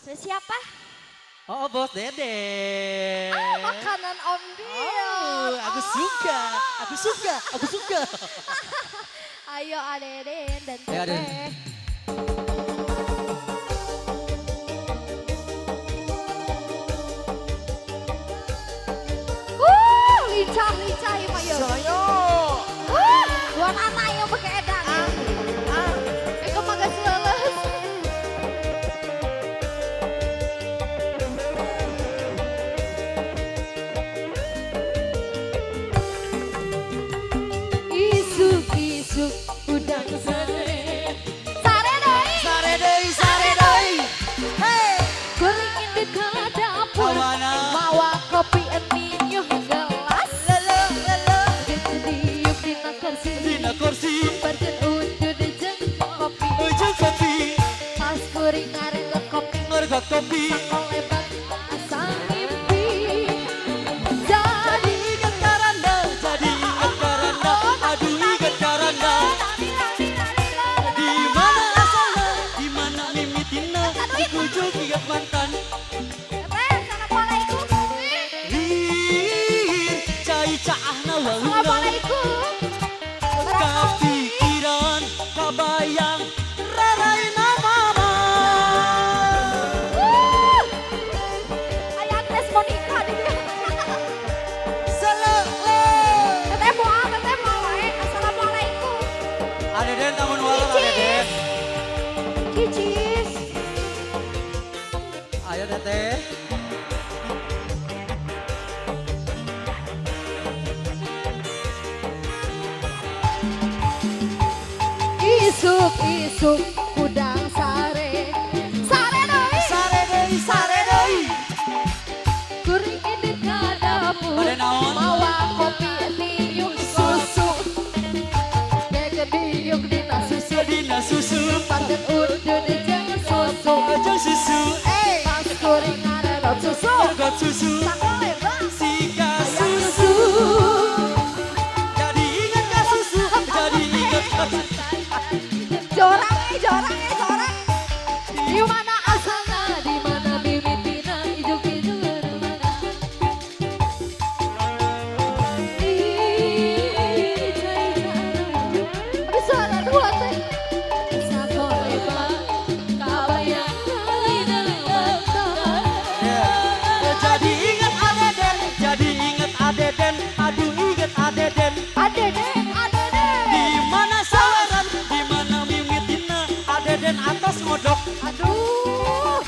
Siapa? Oh, Bos Dede. Ah, makanan Om Dion. Oh, aku suka, aku suka, aku suka. Ayo Adeden dan Ayo, Aden. Teteh. Wuh, lincah-lincah ya, Pak Yo. Sayo. Wuh, dua anak yang pakai edan. Eko magas leles. Isuk-isuk udang sare. Sare deui. Sare deui, sare deui. Hey. Kuring indit ka dapur. Kawana. Mawa kopi eniuh gelas. Lele, lele. Diuk dina kursi. Dina kursi. Barkeun udud jeung kopi. Ujung kopi. Pas kuring ngaregot kopi. Ngaregot kopi. Sakolebat asa mimpi. Jadi ingat karanda, jadi ingat karanda, aduh ingat karanda. Di mana asalnya, di mana mimitina, di kujuk ingat mantan. Assalamualaikum. Lir, cai caahna wauna. Assalamualaikum. Kapikiran, kabayang, raraina mama. Wuh. Aya Agnes Monica di dieu. Sele, le. Teteh moal, teteh moal wae. Assalamualaikum. Adeden tamun walor Adeden. Kicis. Ayo Teteh. Isuk-isuk udang sare. Sare deui. Sare deui, sare deui. Kuring indit ka dapur. Bade naon? Mawa kopi niuh susu. Gege diuk dina susu. Dina susu. Paket udud jeung susu. Jeung susu. Pas kuring ngaredot susu. Ngaregot susu. Sakolebat. Sika Hayang susu. nyusu. Jadi ingat ka susu, jadi ingat ka susu. Jorang eh, jorang eh, jorang. Di mana asalna, di mana mimitina, ijuk-ijuk di mana. Ih, cai cai. Aduh, suara dua teh. Sakolebat, kabayang dina mantan. Jadi ingat Adeden, jadi ingat Adeden, aduh ingat Adeden. Adeden, adeden. Di mana saweran, di mana mimitina, Adeden atas ngodok. Aduh.